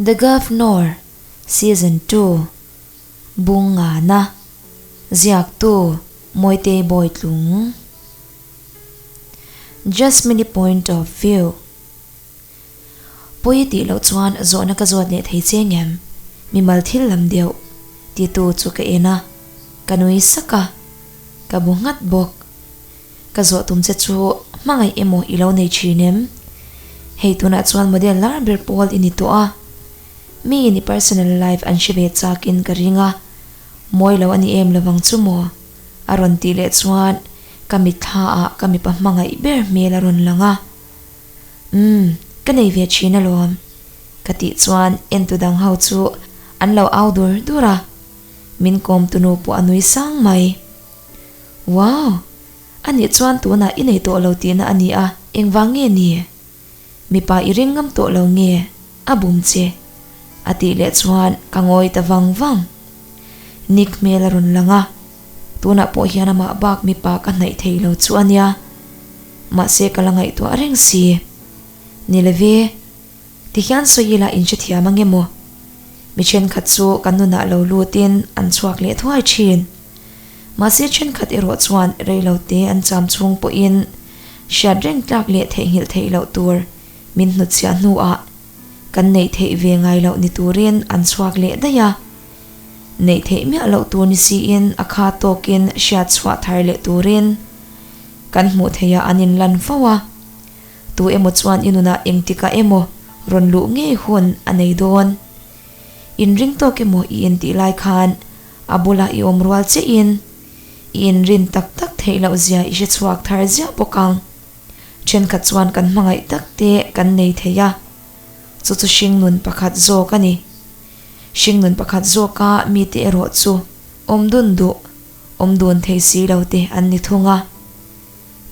The Governor Season 2 Bung Ngana Ziaktu Mawitei Bawitlung Jasmine-i point of view Pawi tih loh chuan zawhna ka zawt leh thei che ngem? Mimal thil lam deuh titu chu ka en a, ka nui sak a, ka bu nghat bawk. Ka zawh tum che chu hmangaih emaw i lo nei thin em? Hei tunah chuan model lar ber pawl i ni tawh a, miin i personal life an hre ve chakin ka ring a, mawi lo a ni em lovang chu maw? A rawn tih leh chuan ka mitthla ah ka mipa hmangaih ber hmel a rawn lang a. Umm, ka nei ve thin alawm, ka tih chuan entu dang ho chu an lo au dur dur a, min kawm tunu pawh a nui sang mai. Wow! A nih chuan tunah i nei tawh lo tihna a ni a, engvang nge ni? Mipa i ring ngam tawh lo nge? A bum che. A tih leh chuan ka ngawi ta vang vang. Nick hmel a rawn lang a, tunah pawh hian amah bak mipa ka hnaih thei lo chu a nia. Mahse ka la ngaihtuah reng si. Ni leve, tihian sawi ila in hrethiam ange maw? Mi thenkhat chu kan nunah lo lutin an chhuak leh thuai thin. Mahse thenkhat erawh chuan reilote an cham chhung pawhin hriat reng tlak leh theihnghilh theih loh tur min hnutchhiah hnuah kan neih theih ve ngai loh ni turin an chhuak leh daih a. Neih theih miah loh tur ni siin a kha tawkin hriat chhuah thar leh turin kan hmuh theihah an inlan fo a. Tu emaw chuan i nunah engtikah emaw rawn luh ngei hun a nei dawn. Inring tawk emaw i intih lai khan A bulah i awm rual chiahin i inrin tak tak theih loh zia i hre chhuak thar ziah bawk ang. Thenkhat chuan kan hmangaih tak te kan nei thei a, chu chu hringnun pakhat zawk a ni. Hringnun pakhat zawka mite erawh chu awm dun duh, awm dun thei si lo te an ni thung a.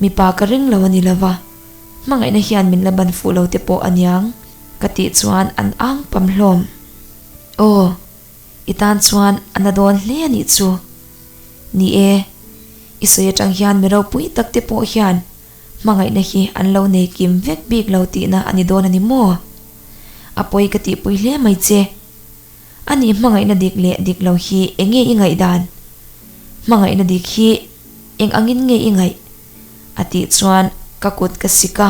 Mipa ka ring lo a ni lova, hmangaihna hian min la ban fuh lo te pawh a niang ka tih chuan an ang pam hlawm. Aw. I tan chuan a na dawn hle a nih chu. Ni e, i sawi atang hian mi ropui tak te pawh hian hmangaihna hi an lo nei kim vek bik lo tihna a ni dawn a ni maw? A pawi ka tihpui hle mai che. A nih hmangaihna dik leh dik lo hi eng nge i ngaihdan? Hmangaihna dik hi eng angin nge i ngaih? A tih chuan ka kut ka sik a,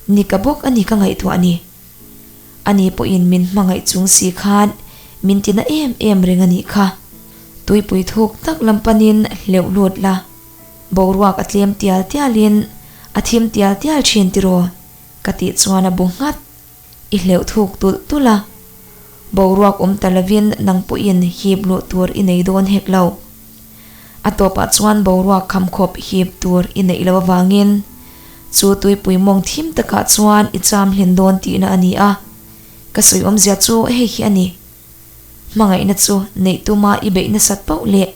ni ka bawk a ni ka ngaihtuah ni. Ani pawhin min hmangaih chung si khan min tina em em reng a nih kha. Tuipui thuk tak lam panin hleuh lut la, boruak a tlem tial tialin a thim tial tial thin tiraw? Ka tih chuan a bu nghat. I hleuh thuk tulh tulh a, boruak awm ta lovin nang pawhin hip luh tur i nei dawn hek lo. A tawpah chuan boruak khamkhawp hip tur i neih loh avangin chu tuipui mawng thim takah chuan i cham hlen dawn tihna a ni a, ka sawi awmzia chu hei hi a ni. Hmangaihna chu neih tuma i beih nasat pauh leh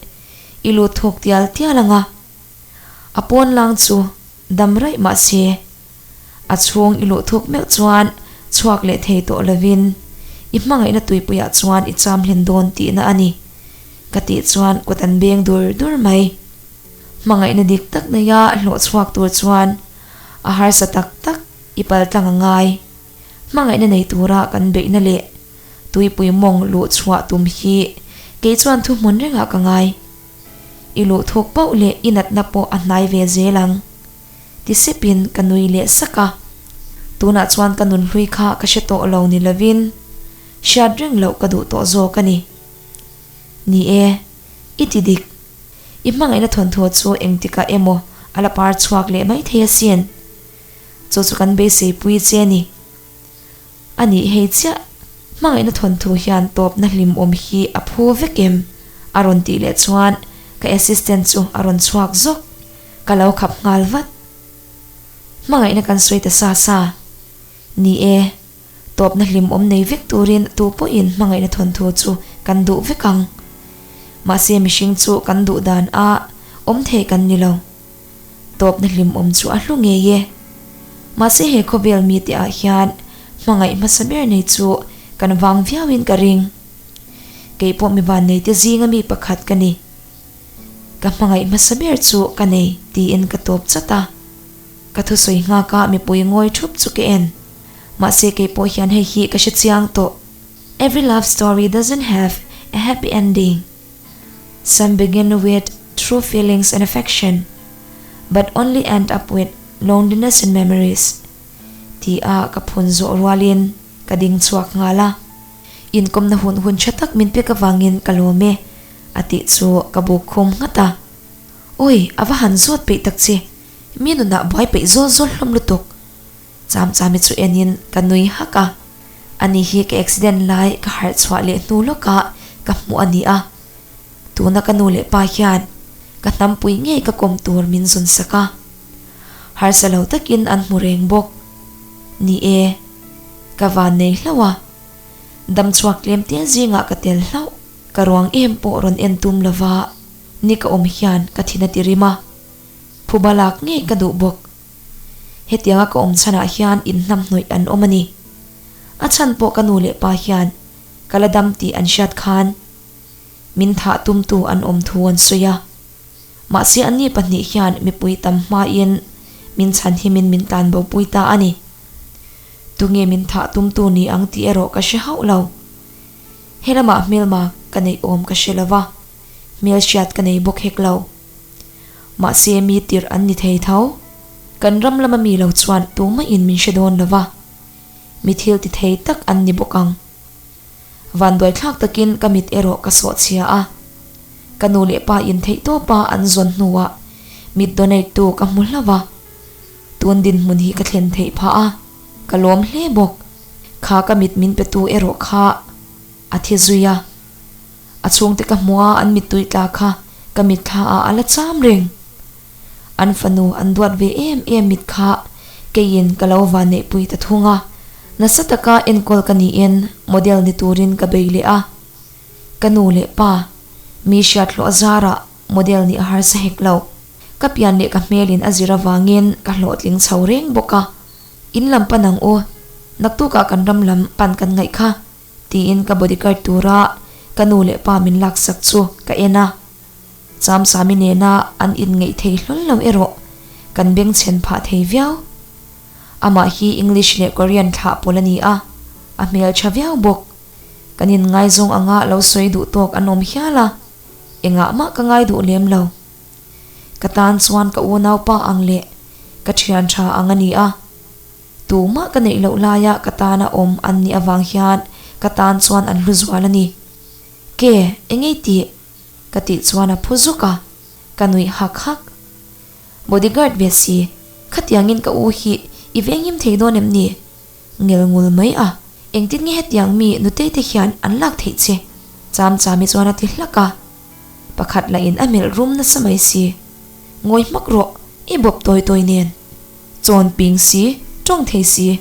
i lut thawk tial tial ang a, a pawn lang chu dam raih mah se a chhung i luh thuk meuh chuan chhuak leh thei tawh lovin i hmangaihna tuipuiah chuan i cham hlen dawn tihna a ni ka tih chuan kut an beng dur dur mai. Hmangaihna dik tak neia hlawh chhuak tur chuan a harsa tak tak i pal tlang a ngai. Hmangaihna nei tura kan beihna leh tuipui mawng luh chhuah tum hi kei chuan thuhmun rengah ka ngai. I luh thuk pauh leh i natna pawh a hnai ve zel ang. Ti sepin ka nui leh sak a. Tunah chuan ka nunhlui kha ka hre tawh lo ni lovin hriat reng loh ka duh tawh zawk a ni. Ni e, i ti dik. I hmangaihna thawnthaw chu engtikah emaw a la par chhuak leh mai thei asin. Chu chu kan beiseipui che a ni. A nih hei chiah, hmangaihna thawnthu hian tawpna hlimawm hi a phu vek em? A rawn tih leh chuan ka assistant chu a rawn chhuak zawk. Ka lo khap nghal vat. Hmangaihna kan sawi ta sa sa. Ni e, tawpna hlimawm nei vek turin tu pawhin hmangaihna thawnthu chu kan duh vek ang. Mahse mihring chu kan duh dan a awm thei kan ni lo. Tawpna hlimawm chu a hlu ngei e. Mahse he khawvel mite ah hian hmangaih hmasa ber nei chu kan vang viauin ka ring. Kei pawh mi vanneite zinga mi pakhat ka ni. Ka hmangaih hmasa ber chu ka nei tiin ka tawp chat a. Ka thusawi nghaka mipui ngawi thup chu ka en. Mahse kei pawh hian hei hi ka hre chiang tawh. Every love story doesn't have a happy ending. Some begin with true feelings and affection, but only end up with loneliness and memories. Ti a ka phun zawh rualin ka ding chhuak nghal a. Inkawmna hun hun tha tak min pek avangin ka lawm e, a tih chu ka buk khum nghat a. Awi, a va han zawt peih tak che, mi nunah buai peih zawl zawl hlawm lutuk. Cham chami chu enin ka nui hak a, ani hi ka accident lai ka harh chhuah leh hnu lawkah ka hmuh a ni a, tuna ka nu leh pa hian ka hnampui ngei ka kawm tur min zun sak a, harsa lo takin an hmu reng bawk. Ni e, ka van nei hlauh a, dam chhuak tlem te zingah ka tel hlauh, ka ruang em pawh rawn en tum lova ni ka awm hian ka thin a ti rim a, phuba lak ngei ka duh bawk. Hetianga ka awm chhanah hian inhnamhnawih an awm a ni. A chhan pawh ka nu leh pa hian ka la dam tih an hriat khan min thah tumtu an awm thu an sawi a. Mahse anni pahnih hian mipui tam hmain min chhan himin min tlanbo pui ta a ni. Tunge min thah tumtu ni ang tih erawh ka hre hauh lo. Helamah hmelma ka neih awm ka hre lo va, hmelhriat ka nei bawk hek lo. Mahse mi tirh an ni thei tho. Kan ram lama mi lo chuan tumah in min hre dawn lo va, mi thil ti thei tak an ni bawk ang. Vanduai thlak takin ka mit erawh ka sawh chhia a. Ka nu leh pa in theih tawpa an zawn hnuah mit donate tu ka hmu hlauh a. Tun dinhmun hi ka thlen theih phah a, ka lawm hle bawk. Kha ka mit min pe tu erawh kha a thi zui a. A chhungte ka hmuh a an mittui tla kha ka mitthla ah a la cham reng. An fanu an duat ve em em mit kha keiin ka lo van neihpui ta thung a. Nasa taka enkawl ka niin model ni turin ka bei leh a. Ka nu leh pa mi hriat hlawh zarah model nih a harsa hek lo. Ka pian leh ka hmelin a zir avangin ka hlawhtling chho reng bawk a. In lam pan ang u, naktukah kan ram lam pan kan ngaih kha. Tiin ka bodyguard tura ka nu leh pa min laksak chu ka en a. Chamchami nena an inngeih thei hlawl lo erawh kan bengchhen phah thei viau. Amah hi English leh Korean thlah pawl a ni a, a hmeltha viau bawk. Kan inngaizawng anga lo sawi duh tawk an awm hial a, engah mah ka ngai duh lem lo. Ka tan chuan ka unaupa ang leh ka thian tha ang a ni a. Tumah ka neih loh laia ka tana awm an nih avang hian ka tan chuan an hlu zual a ni. Ke, engei tih? Ka tih chuan a phu zuk a, ka nuih hak hak. Bodyguard ve si, khatiangin ka u hi i venghim thei dawn em ni? Ngel ngul mai a, engtin nge hetiang mi nutei te hian an lak theih che? Cham chami chuan a ti hlak a, pakhat lahin a melh rum nasa mai si. Ngawi hmak rawh, i bawp tawi tawi nen. Chawn ping si, tawng thei si.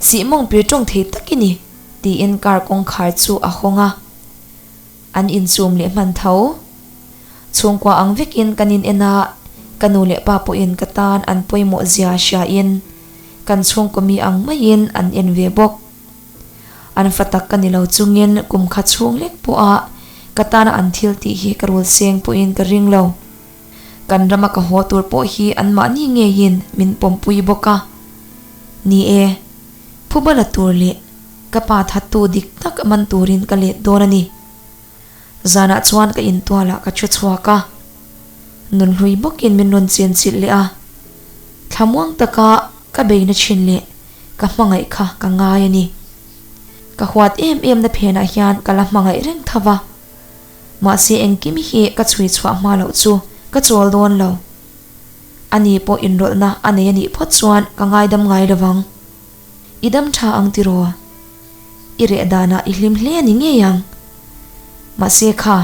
Sih mawng pir tawng thei tak i ni, tiin car kawngkhar chu a hawng a. An inchum leh hman tho. Chhungkua ang vekin kan in en a, ka nu leh pa pawhin ka tan an pawimawh zia hriain kan chhungkaw mi ang maiin an en ve bawk. An fa tak ka ni lo chungin kum khat chhung lek pawha ka tana an thil tih hi ka rul seng pawhin ka ring lo. Kan rama ka haw tur pawh hi anmahni ngeiin min pawmpui bawk a. Ni e, phuba la tur leh ka pa thattu dik tak man turin ka let dawn a ni. Zanah chuan ka intualah ka thu chhuak a, nunhlui bawkin min rawn chenchilh leh a. Thlamuang taka ka beina thin leh ka hmangaih kha ka ngai a ni. Ka huat em em na phenah hian ka la hmangaih reng tho va. Mahse engkim hi ka chhui chhuah hma loh chu ka chawl dawn lo. Ani pawh inrawlhna a nei a nih phawt chuan ka ngaidam ngai lo vang. I dam tha ang tiraw? I reh danah i hlim hle a ni ngei ang. Mahse kha,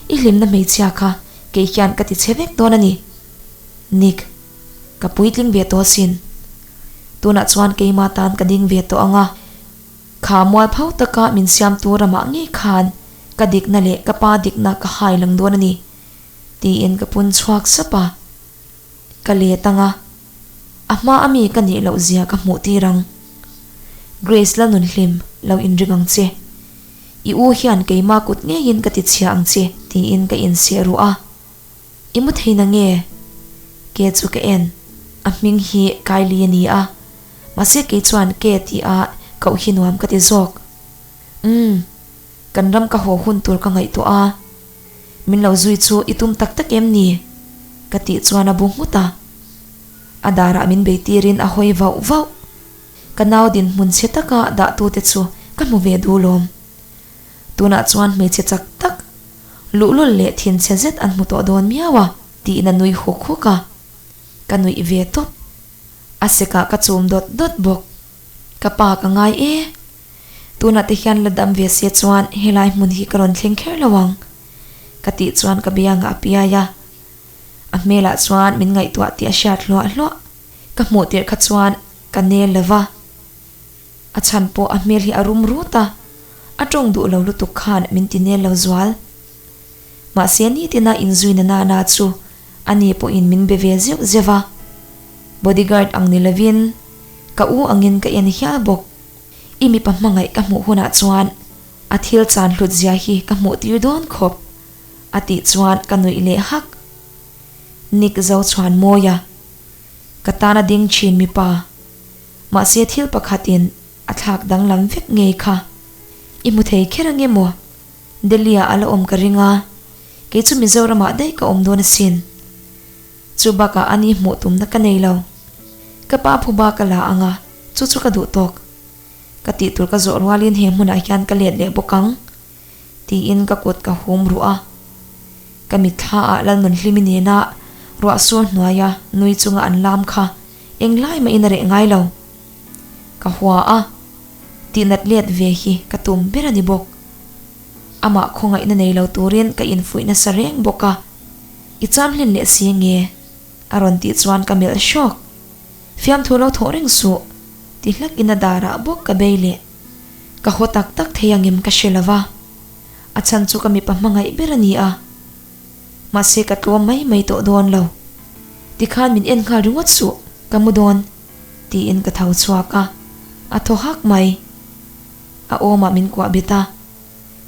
i hlimna hmeichhia kha kei hian ka ti che vek dawn a ni. Nick, ka puitling ve tawh asin. Tunah chuan keima tan ka ding ve tawh ang a. Kha mualpho taka min siamtu ramah ngei khan ka dikna leh ka pa dikna ka hai lang dawn a ni, tiin ka pun chhuak sap a. Ka let ang a, a hma a mi ka nih loh zia ka hmuh tir ang. Grace la nunhlim lo inring ang che. I u hian keima kut ngeiin ka ti chhia ang che, tiin ka inseh ruh a. I mu thei na nge? Ke chu ka en. A hming hi Kylie a ni a. Mahse kei chuan ke tih a koh hi nuam ka ti zawk. Umm, kan ram ka haw hun tur ka ngaihtuah a, min lo zui chu i tum tak tak em ni? Ka tih chuan a bu nghut a. A darah min bei tirin a hawi vauh vauh. Ka nau dinhmun chhe taka dahtute chu ka hmu ve duh lawm. Tunah chuan hmeichhe chak tak, luhlul leh thinchhe zet an hmu tawh dawn miau a, tiin a nui huk huk a. Ka nuih ve tawp. A sekah ka chum dawt dawt bawk. Ka pa ka ngai e. Tunah te hian la dam ve se chuan helai hmun hi ka rawn thleng kher lo ang. Ka tih chuan ka biangah a piai a. A hmelah chuan min ngaihtuah tih a hriat hluah hluah. Ka hmuh tirh kha chuan ka nel lo va. A chhan pawh a hmel hi a rum rut a, a tawng duh lo lutuk khan min ti nel lo zual. Mahse nitina inzuina nana chu ani pawhin min be ve zeuh zeuh a. Bodyguard ang ni lovin ka u angin ka en hial bawk. I mipa hmangaih ka hmuh hunah chuan a thil chan hlut zia hi ka hmuh tir dawn khawp a tih chuan ka nuih leh hak. Nick Zochhuan Mawia, ka tana ding thin mipa. Mahse thil pakhatin a thlak danglam vek ngei kha. I hmu thei kher ange maw? Delhi ah a la awm ka ring a, kei chu Mizoram ah daih ka awm dawn asin. Chu bakah ani hmuh tumna ka nei lo. Ka pa phuba ka la ang a, chu chu ka duh tawk. Ka tih tur ka zawh rualin he hmunah hian ka let leh bawk ang, tiin ka kut ka hum ruh a. Ka mitthla ah Lalnunhlimi nena ruah sur hnuaia nui chunga an lam kha englai mahin a reh ngai lo. Ka hua a, tihnat let ve hi ka tum ber a ni bawk. Amah khawngaihna nei lo turin ka infuih nasa reng bawk a, I cham hlen leh si nge? A rawn tih chuan ka melh hrawk. Fiamthu lo thawh reng suh, ti hlak in a darah bawk ka bei leh. Ka haw tak tak thei angem ka hre lova, a chhan chu ka mipa hmangaih ber a ni a. Mahse ka tlawm mai mai tawh dawn lo. Tikhan min en nghal ringawt suh, ka mu dawn, tiin ka tho chhuak a, a thaw hak mai. A awmah min kuah bet a,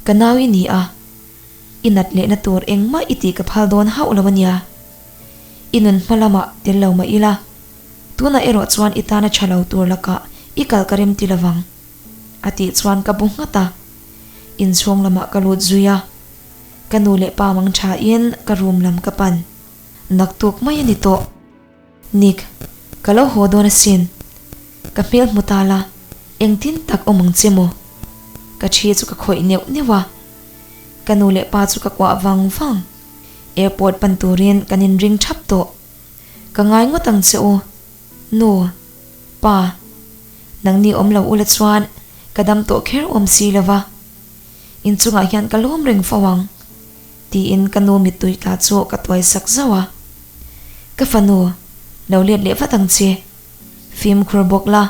Ka nau i ni a, i nat lehna tur engmah i tih ka phal dawn hauh lo a nia. I nun hma lamah tel lo mah ila, tunah erawh chuan i tana tha lo tur lakah i kal ka rem ti lovang, a tih chuan ka bu nghat a. Inchhung lamah ka lut zui a, ka nu leh pa mang thain ka room lam ka pan. Naktuk mai a ni tawh. Nick, ka lo haw dawn asin. Ka hmel hmu ta la, engtin tak awm ang che maw? Ka thi chu ka khawih neuh neuh a. Ka nu leh pa chu ka kuah vang vang. Airport pan turin kan inring thap tawh. Ka ngai ngawt ang che u. Nu, pa, nangni awm lo ula chuan ka dam tawh kher awm si lo va. Inchungah hian ka lawm reng fo ang. Tiin ka nu mittui tla chu ka tuai sak zauh a. Ka fanu, lo let leh vat ang che. Fimkhur bawk la.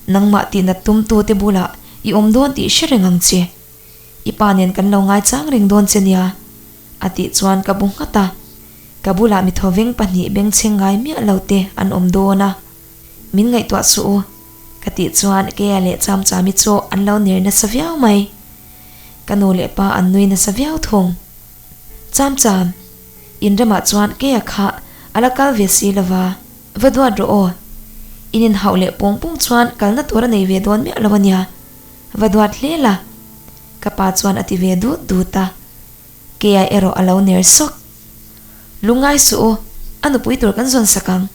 Nangmah tihnat tumtu te bulah i awm dawn tih hre reng ang che. I pa nen kan lo ngaichang reng dawn che nia, a tih chuan ka bu nghat a. Ka bulah mi thawveng pahnih bengchheng ngai miah lo te an awm dawn a. Min ngaihtuah suh u, ka tih chuan Kea leh Chamchami chu an lo ner nasa viau mai. Ka nu leh pa an nui nasa viau thung. Chamcham, in ramah chuan Kea kha a la kal ve si lova, va duat rawh aw. In inhauh leh pung pung chuan kalna tur a nei ve dawn miah lo ania, va duat hle la. Ka pa chuan a ti ve dut dut a. Kea erawh a lo ner sawk. Lungngai suh u, a nupui tur kan zawn sak ang.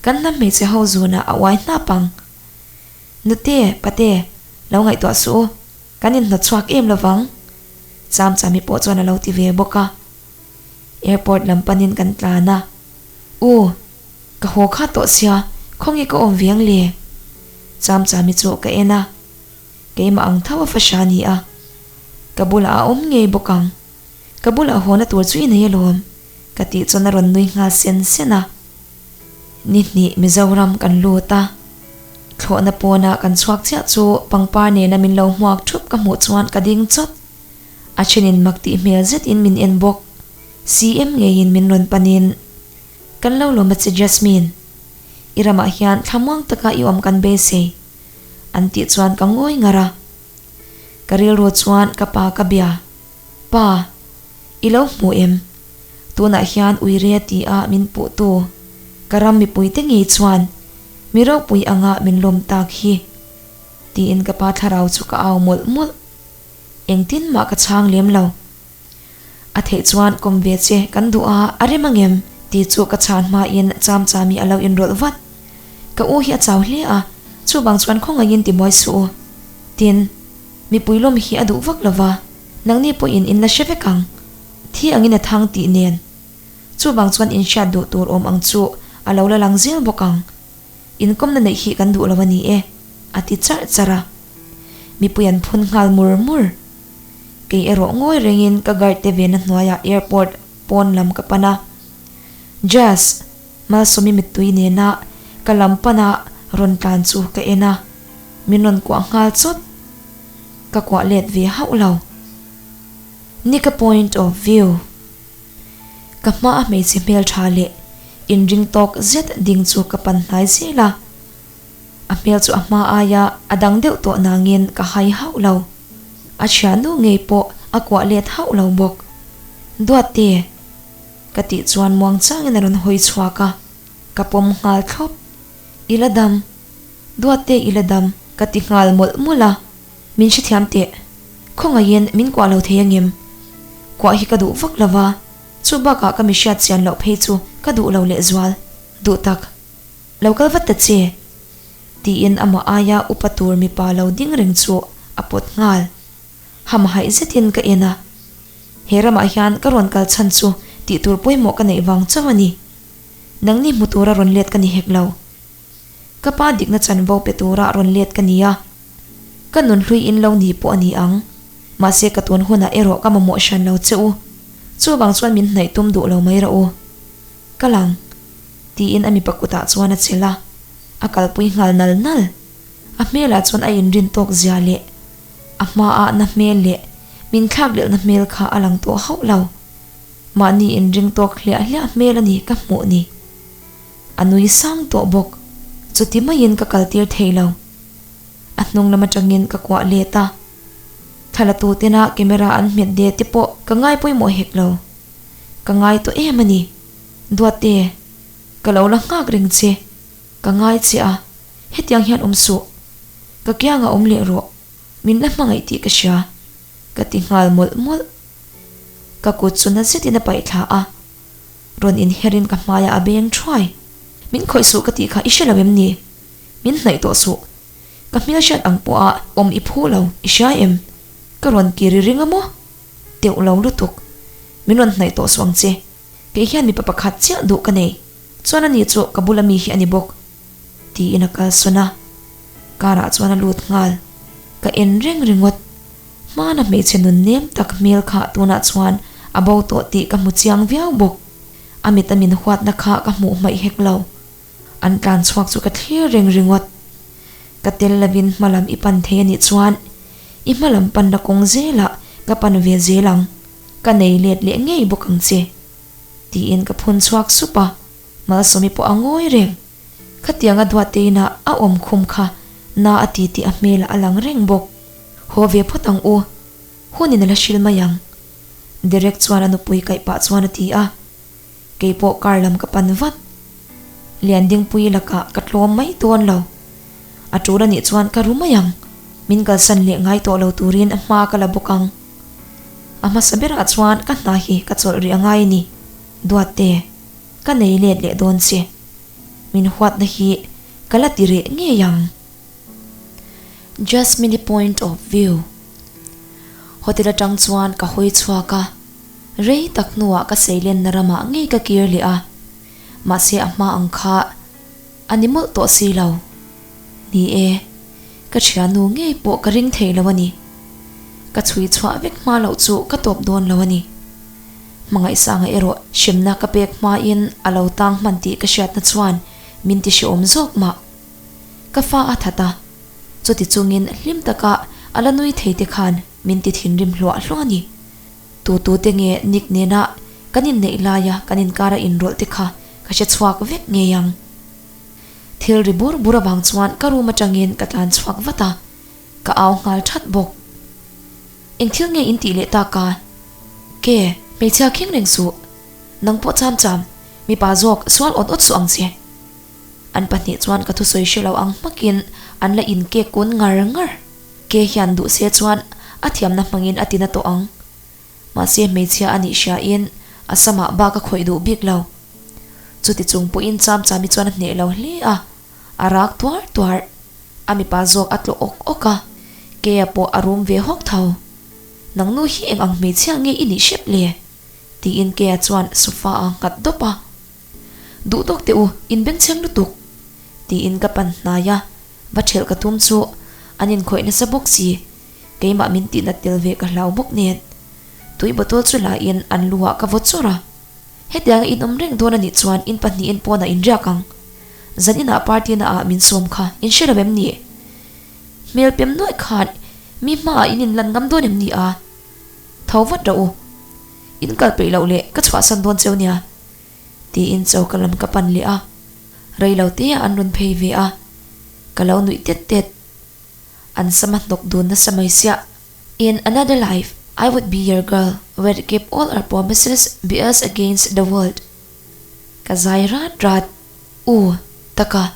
Kan hnam hmeichhe ho zunah a uai hnap ang. Nute, pate, lo ngaihtuah suh u. Kan inhnawt chhuak em lovang? Chamchami pawh chuan a lo ti ve bawk a. Airport lam panin kan tlan a. U, ka haw kha tawh sia, khawnge ka awm ve ang le? Chamchami chu ka en a. Keimah ang tho a fahra ni a. Ka bulah a awm ngei bawk ang. Ka bulah hawna tur chu i nei alawm, ka tih chuan a rawn nui nghal sen sen a. Ni hnih Mizoram kan lut a, thlawhna pawna kan chhuak chiah chu pangpar nena min lo hmuak thup ka hmuh chuan ka ding chawt. A thenin mak tih hmel zetin min en bawk. CM ngeiin min rawn panin, Kan lo lawm a che Jasmine, i ramah hian thlamuang taka i awm kan beisei, an tih chuan ka ngawi ngar a. Ka rilru chuan ka pa ka bia, Pa, i lo hmu em? Tunah hian uire ti a min puhtu ka ram mipuite ngei chuan mi ropui anga min lawm tak hi, tiin ka pa thlarau chu ka au mawlh mawlh. Engtin mah ka chhang lem lo. A theih chuan kawm ve che kan duh a, a rem angem? Tih chu ka chhan hmain cham chami a lo inrawlh vat. Ka u hi a chau hle a, chuvang chuan khawngaihin ti mawi suh u. Tin, mipui lawm hi a duh vak lo va, nangni pawhin in la hre vek ang. Thi angin a thang tih nen. Chuvang chuan in hriat duh tur awm ang chu a lo la lang zel bawk ang. Inkawmna neih hi kan duh lo a ni e, a ti charh charh a. Mipui an phun nghal mur mur. Kei erawh ngawi rengin ka guard te vena hnuaiah airport pawn lam ka pan a. Jazz, Malsawmi mittui nena ka lam pana rawn tlan chu ka en a, min rawn kuah nghal chawt. Ka kuah let ve hauh lo. Nika point of view. Ka hma a hmeichhe hmeltha leh inring tawk zet ding chu ka pan hnai zel a. A hmel chu a hma aia a dang deuh tawh nangin ka hai hauh lo. A thiannu ngei pawh a kuah let hauh lo bawk. Duatte! Ka tih chuan muang changin a rawn hawi chhuak a, ka pawm nghal thlawp. I la dam. Duatte i la dam ka ti nghal mawlh mawlh a. Min hrethiam teh. Khawngaihin min kuah lo thei angem? Kuah hi ka duh vak lo va, chu bakah ka mi hriat chian loh phei chu ka duh lo lehzual. Duh tak. Lo kal vat ta che. Tiin amah aia upa tur mipa lo ding reng chu a pawt nghal. Hamhaih zetin ka en a. He ramah hian ka rawn kal chhan chu tih tur pawimawh ka neih vang chauh a ni. Nangni hmu tura rawn let ka ni hek lo. Ka pa dikna chanvo pe tura rawn let ka ni a. Ka nun hlui in lo ni pawh a ni ang. Mahse ka tun hunah erawh ka mamawh hran lo che u. Chuvang chuan min hnaih tum duh lo mai rawh u. Ka lang. Tiin a mipa kutah chuan a chelh a. A kalpui nghal nal nal. A hmelah chuan a inrin tawk zia leh a hmaah na hmel leh min thlak lelhna hmel kha a lang tawh hauh lo. Mahni inring tawk hliah hliah hmel a ni ka hmuh ni. A nui sang tawh bawk. Chuti maiin ka kaltir thei lo. A hnung lam atangin ka kuah let a. Thla la tu tena camera an hmet de te pawh ka ngai pawimawh hek lo. Ka ngai tawh em a ni. Duatte, ka lo la nghak reng che. Ka ngai che a, hetiang hian awm suh. Ka kiangah awm leh rawh. Min la hmangaih tih ka hria. Ka ti nghal mawlh mawlh. Ka kut chu na zetin a paih thla a. Rawn inherin ka hmaiah a beng thuai. Min khawih suh ka tih kha i hre lo em ni? Min hnaih tawh suh. Ka hmelhriat ang pawha awm i phu lo, i hria em? Ka rawn kiri ring a maw? Teuh lo lutuk. Min rawn hnaih tawh suh ang che. Kei hian mipa pakhat chiah duh ka nei. Chuan ani chu ka bula mi hi a ni bawk. Tiin a kalsawn a. Car ah chuan a lut nghal. Ka en reng ringawt. Hmana hmeichhe nun nem tak hmel kha tunah chuan a bo tawh tih ka hmu chiang viau bawk. A mit a min huatna kha ka hmuh hmaih hek lo. An tlan chhuak chu ka thlir reng ringawt. Ka tel lovin hma lam i pan thei a nih chuan i hma lam panna kawng zelah ka pan ve zel ang, ka nei let leh ngei bawk ang che. Tiin ka phun chhuak sup a, Malsawmi pawh a ngawi reng. Khatianga Duatteina a awm khum kha na a ti tih a hmelah a lang reng bawk. Haw ve phawt ang u, hunin a la hril mai ang. Derek chuan a nupui kaih pah chuan a ti a. Kei pawh car lam ka pan vat. Liandingpui lakah ka tlawm mai dawn lo. A tul anih chuan ka ru mai ang. Min kalsan leh ngai tawh lo turin hma ka la bawk ang. A hmasa berah chuan ka hna hi ka chawlh rih a ngai ni. Duatte, ka nei let leh dawn che. Min huatna hi ka la ti reh ngei ang. Jasmine-i point of view. Hotel atang chuan ka hawi chhuak a. Rei tak hnuah ka seilenna ramah ngei ka kir leh a, mahse a hma ang kha a ni mawlh tawh si lo. Ni e, ka thiannu ngei pawh ka ring thei lo a ni. Ka chhui chhuah vek hma loh chu ka tawp dawn lo a ni. Hmangaihsanga erawh hremna ka pek hmain a lo tang hman tih ka hriatna chuan min ti hrehawm zawk mah. Ka fa a that a, chuti chungin hlim taka a la nui thei te khan min ti thinrim hluah hluah a ni. Tu tu te nge Nick nena kan inneih laia kan inkara inrawlh te kha ka hre chhuak vek ngei ang. Thil ri bur bur avang chuan ka room atangin ka tlan chhuak vat a, ka au nghal that bawk. Eng thil nge in tih leh tak a? Ke, hmeichhia khing reng suh. Nang pawh cham cham, mipa zawk sual awt awt suh ang che. An pahnih chuan ka thusawi hre lo ang hmakin an la inkek kun ngar ngar. Ke hian duh se chuan. A thiamna hmangin a tina tawh ang. Mahse hmeichhia a nih hriain a samah bak a khawih duh bik lo. Chuti chung pawhin Chamchami chuan a hneh lo hle a, a rak tuar tuar. A mipa zawk a tlawh awk awk a, Kea pawh a rum ve hawk tho. Nang nu hi eng ang hmeichhia nge i nih hrep le? Tiin Kea chuan sofa a nghat dawp a. Duh tawk teh u, in bengchheng lutuk! Tiin ka pan hnai a, va ṭhelh ka tum chu an inkhawih nasa bawk si, keimah min tihnat tel ve ka hlau bawk nen. Tui bottle chu la in an lu ah ka vaw chawrh a. Hetianga in awm reng dawn a nih chuan in pahnihin pawnah in riak ang. Zan inah party na ah min sawm kha in hre lo em ni? Hmel pem nuaih khan mi hmaah in inlan ngam dawn em ni a? Tho vat rawh u. In kal peih loh leh ka chhuahsan dawn cheu nia. Tiin choka lam ka pan leh a. Rei lo te ah an rawn phei ve a. Ka lo nuih tet tet. An sama hnawk dun nasa mai siah. In another life, I would be your girl, we'd keep all our promises, be us against the world. Ka zai rat rat. U, taka,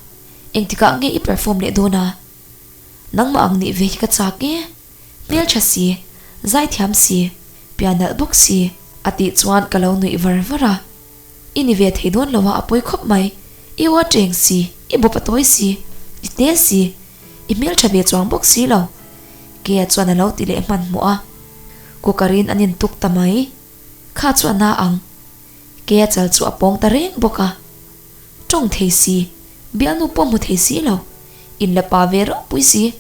engtikah nge i perform leh dawn a? Nangmah ang nih ve hi ka chak e. Hmeltha si, zaithiam si, pian nalh bawk si, a tih chuan ka lo nuih var var a. I ni ve thei dawn lo a, a pawi khawp mai. I aw a teng si, i bawp a tawi si, i te si, i hmeltha ve chuang bawk si lo. Kea chuan a lo ti leh hmanhmawh a. Cooker-in an intuk ta mai. Kha chu a na ang. Kea chal chu a pawng ta reng bawk a. Tawng thei si, bialnu pawh hmu thei si lo. In la pa ve ropui si.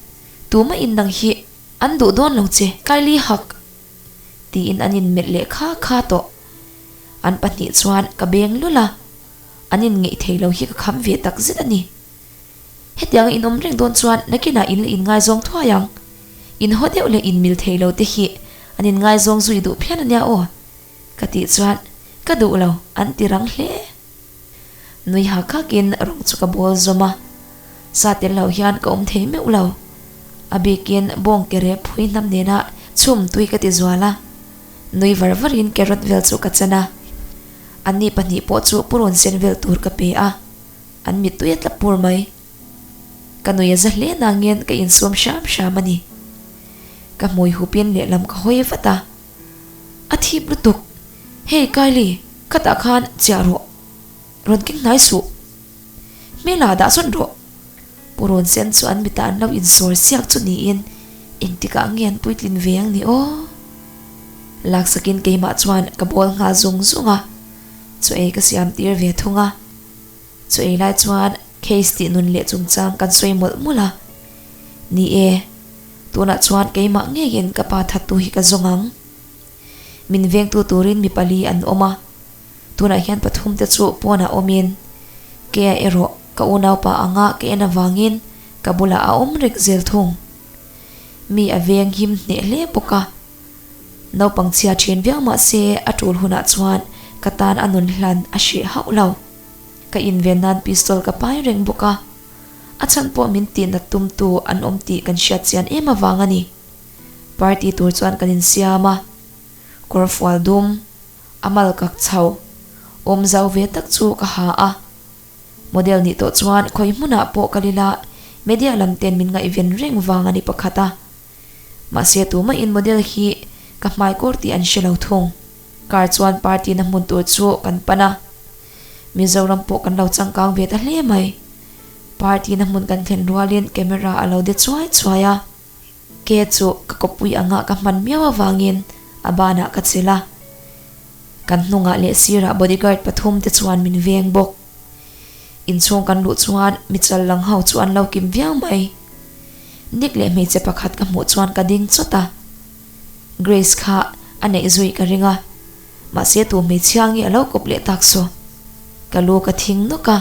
Tuma in nang hi an duh dawn lo che, Kylie Hak! Tiin an inmelh leh kha kha tawh. An pahnih chuan ka beng lul a, an inngeih thei lo hi ka kham ve tak zet a ni. Hetianga in awm reng dawn chuan nakinah in la inngaizawng thuai ang. In haw deuh leh inmil thei lo te hi an inngaizawng zui duh phian a nia aw, ka tih chuan ka duh lo an ti rang hle. Nui hak hakin rawng chu ka bawl zawm a, sa tel lo hian ka awm thei meuh lo. A bikin bawng kere phui hnam nena chhum tui ka ti zual a. Nui var varin carrot vel chu ka chan a, anni pahnih pawh chu purun sen vel tur ka pe a, an mittui a tla pur mai. Ka nui a za hle nangin ka insum hram hram a ni. Ka hmui hupin lehlam ka hawi vat a, A thip lutuk, hei Kylie, khatah khan chiah rawh, rawn keng hnai suh. Hmela dah sawn rawh. Purun sen chu an mitah an lo insawr siak chu niin engtikah nge an puitlin ve ang ni aw? Laksakin keimah chuan ka bawl nghal zung zung a, chaw ei ka siam tir ve thung a. Chaw ei lai chuan case tih nun leh chungchang kan sawi mawlh mawlh a. Ni e, tunah chuan keimah ngeiin ka pa thattu hi ka zawng ang. Min vengtu turin mi pali an awm a. Tunah hian pathum te chu pawnah awmin Kea erawh ka unaupa anga ka en avangin ka bulah a awm rek zel thung. Mi a veng him hneh hle bawk a. Naupang chhia thin viau mah se a tul hunah chuan ka tan a nun hlan a hreh hauh lo. Ka inven nan pistol ka pai reng bawk a. A chhan pawh min tihnat tumtu an awm tih kan hriat chian em avang a ni. Party tur chuan kan insiam a. Kawrfual dum. A mal kak chho. Awm zau ve tak chu ka ha a. Model nih tawh chuan khawi hmunah pawh kal ila media lam ten min ngaihven reng vang a ni pakhat a. Mahse tumahin model hi ka hmai kawr tih an hre lo thung. Car chuan party na hmun tur chu kan pan a. Mizoram pawh kan lo changkang ve ta hle mai. Party na hmun kan thlen rualin camera a lo de chuai chuai a. Ke chu ka kawppui anga ka hman miau avangin a banah ka chelh a. Kan hnungah leh sirah bodyguard pathum te chuan min veng bawk. Inchhung kan luh chuan mi chal lang ho chu an lo kim viau mai. Nick leh hmeichhe pakhat ka hmuh chuan ka ding chawt a. Grace kha a neih zui ka ring a, mahse tu hmeichhia nge a lo kawp leh tak saw. Ka lu ka thing nawk a,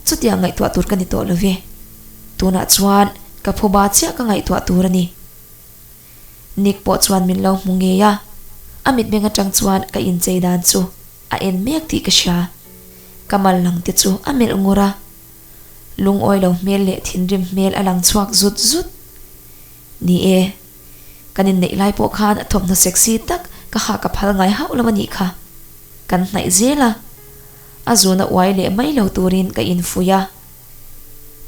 chutiang ngaihtuah tur ka ni tawh lo ve. Tunah chuan ka phuba chiah ka ngaihtuah tur a ni. Nick pawh chuan min lo hmu ngei a, a mitmeng atang chuan ka inchei dan chu a en mek tih ka hria. Ka mal lang te chu a melh ngur a, lungawi lo hmel leh thinrim hmel a lang chhuak zut zut. Ni e, kan inneih lai pawh khan thawmhnaw sexy tak ka ha ka phal ngai hauh lo a nih kha. Kan hnaih zel a, a zuna uai leh mai lo turin ka infuih a.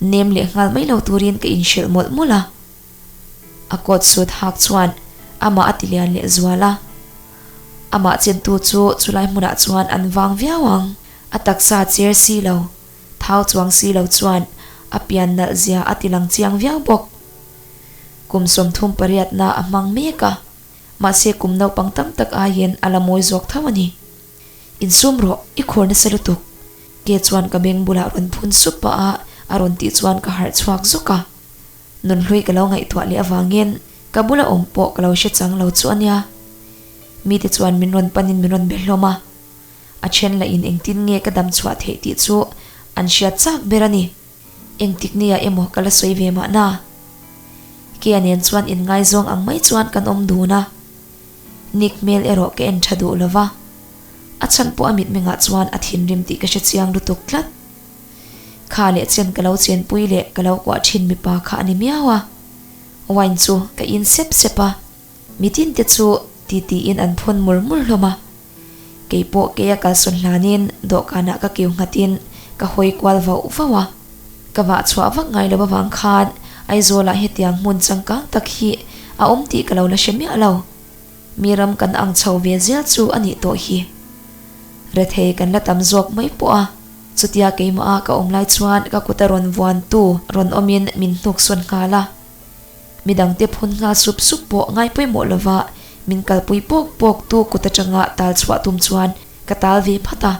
Nem leh nghal mai lo turin ka inhrilh mawlh mawlh a. A coat suit hak chuan Amah a ti lian leh zual a. Amah chentu chu chulai hmunah chuan an vang viau ang. A taksa cher si lo, thau chuang si lo chuan a pian nalh zia a ti lang chiang viau bawk. Kum 38 na a hmang mek a, mahse kum naupang tam tak aiin a la mawi zawk tho a ni. Insum rawh, i khur nasa lutuk. Ke chuan ka beng bulah rawn phun sup pah a, a rawn tih chuan ka harh chhuak zawk a. Nunhlui ka lo ngaihtuah leh avangin ka bula awm pawh ka lo hre chang lo chu a nia. Mite chuan min rawn panin min rawn be hlawm a. A then lah in engtin nge ka dam chhuah theih tih chu an hriat chak ber a ni. Engtik nia emaw ka la sawi ve mahna. Kea nen chuan inngaizawng ang mai chuan kan awm dun a. Nick hmel erawh ka en tha duh lo va. A chhan pawh a mitmengah chuan a thinrim tih ka hre chiang lutuk tlat. Kha leh chen ka lo chenpui leh ka lo kuah thin mipa kha a ni miau a. Wine chu ka in sep sep a, mitin te chu ti tiin an phun mur mur hlawm a. Kei pawh keia kalsawn hlanin dawhkanah ka kiu nghatin ka hawi kual vauh vauh a. Ka vah chhuah vak ngai lo avang khan Aizawlah hetiang hmun changkang tak hi a awm tih ka lo la hre miah lo. Mi ram kan ang chho ve zel chu a nih tawh hi. Rethei kan la tam zawk mai pawh a, chutia keimah a ka awm lai chuan ka kut a rawn vuan tu rawn awmin min hnuk sawn nghal a. Midangte phun nghal sup sup pawh ngai pawimawh lova min kalpui pawk pawk tu kut atanga tal chhuah tum chuan ka tal ve phat a,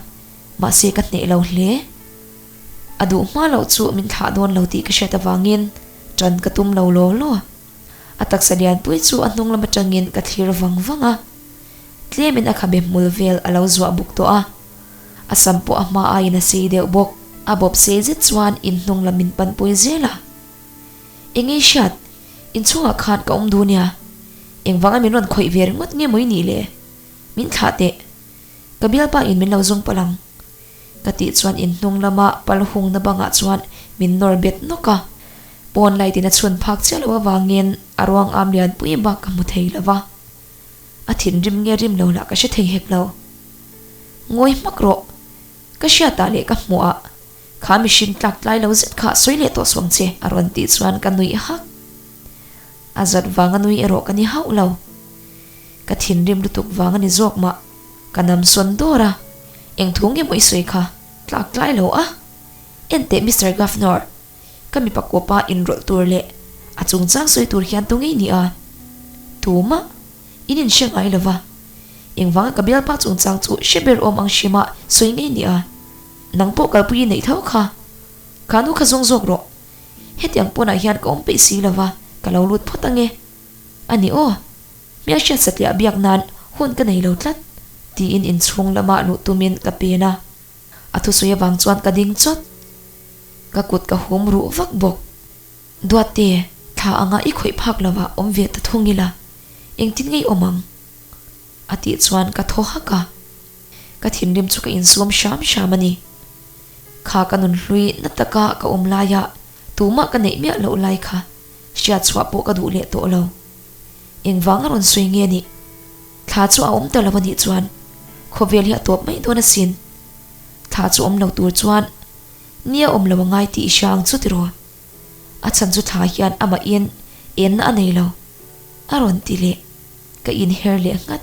mahse ka hneh lo hle. A duh hma loh chu min thlah dawn lo tih ka hriat avangin tan ka tum lo law law. A taksa lianpui chu a hnung lam atangin ka thlir vang vang a. Tlemin a khabe hmul vel a lo zuah buk tawh a. A sam pawh a hma aiin a sei deuh bawk. A bawp sei zet chuan in hnung lam min panpui zel a. Eng ei hriat? Inchhungah khan ka awm duh nia. Engvanga min rawn khawih ve ringawt nge maw i nih le? Min thlah teh. Ka bialpa in min lo zung palh ang. Ka tih chuan in hnung lama pal hungna bangah chuan min nawr bet nawk a. Pawn light in a chhun phak chiah loh avangin a ruang am lian pui bak ka hmu thei lo va. A thinrim nge rim lo lah ka hre thei hek lo. Ngawi hmak rawh. Ka hriatah leh ka hmuhah kha mihring tlak tlai lo zet kha sawi leh tawh suang che a rawn tih chuan ka nuih hak. A zat vanga nui erawh ka ni hauh lo. Ka thinrim lutuk vang a ni zawk mah. Ka nam sawn dawr a, eng thu nge maw i sawi kha tlak tlai lo a? Enteh Mister Governor, ka mipa kawpa inrawlh tur leh a chungchang sawi tur hian tu ngei ni a? Tumah in inhre ngai lo va, engvanga ka bialpa chungchang chu hre ber awm ang hrima sawi ngei ni a? Nang pawh kalpui i neih tho kha, kha nu kha zawng zawk rawh. Hetiang pawnah hian ka awm peih si lo va, ka lo lut phawt ange. A ni aw, hmelhriat satliah biak nan hun ka nei lo tlat, tiin inchhung lamah luh tumin ka pen a. A thusawi avang chuan ka ding chawt. Ka kut ka hum ruh vak bawk. Duatte, thla anga i khawih phak lovah awm ve ta thung ila, engtin ngei awm ang? A tih chuan ka thaw hak a. Ka thinrim chu ka insum hram hram a ni. Kha ka nun hlui na taka ka awm laia tumah ka neih miah loh lai kha hriat chhuah pawh ka duh leh tawh lo. Engvang a rawn sawi nge nih? Thla chu a awm ta lo a nih chuan khawvel hi a tawp mai dawn asin. Thla chu awm lo tur chuan nia awm lo a ngai tih i hria ang chu tiraw? A chhan chu thla hian amahin enna a nei lo a rawn ti leh. Ka inher leh nghat.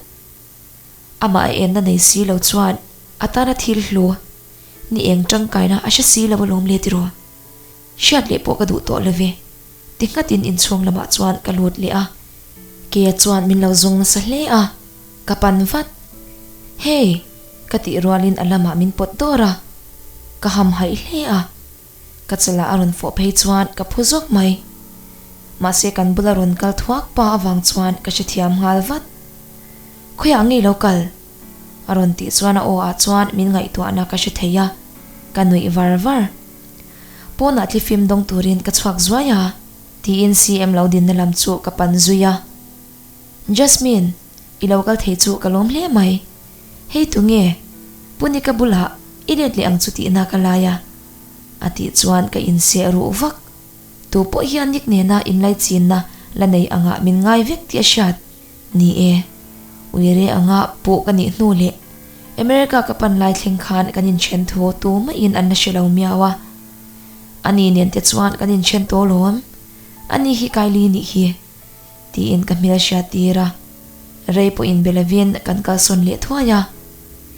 Amah a enna nei si lo chuan a tana thil hlu ni eng tangkaina a hre si lo alawm le tiraw? Hriat leh pawh ka duh tawh lo ve. Ti nghatin inchhung lamah chuan ka lut leh a. Keia chuan min lo zung nasa hle a, ka pan vat. Hey! Ka tih rualin a lamah min pawt dawr a, ka ham haih hle a. Ka chalah a rawn fawh phei chuan ka phu zawk mai. Mahse kan bula rawn kal thuak pa avang chuan ka hrethiam nghal vat. Khawiah ngei lo kal? A rawn tih chuan a aw ah chuan min ngaihtuahna ka hre thei a, ka nuih var var. Pawnah thlifim dawng turin ka chhuak zuai a, tiin CM lo dinna lam chu ka pan zui a. Jasmine, i lo kal thei chu ka lawm hle mai. Hei tunge? Pu Nika bulah i let leh ang chu tihna ka lai a, a tih chuan ka inseh ruh vak. Tu pawh hian Nick nena inlaichinna la nei angah min ngai vek tih a hriat. Ni e, uire anga pawh ka nih hnu leh America ka pan lai thleng khan kan inthen thu tu maiin an la hre lo miau a. Ani nen te chuan kan inthen tawh lawm. Ani hi Kylie nih hi, tiin ka hmel hriat tir a. Rei pawh in be lovin kan kalsawn leh thuai a.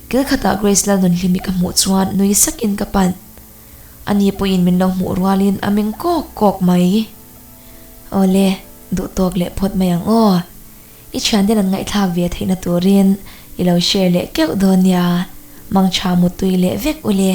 Kil khatah Grace Lalnunhlimi ka hmuh chuan nui sakin ka pan. Ani pawhin min lo hmuh rualin a meng kawk kawk mai. Awle, duh tawk leh phawt mai ang aw. I thianten an ngaihthlak ve theihna turin i lo share leh keuh dawn nia. Mangtha muttui leh vek ule.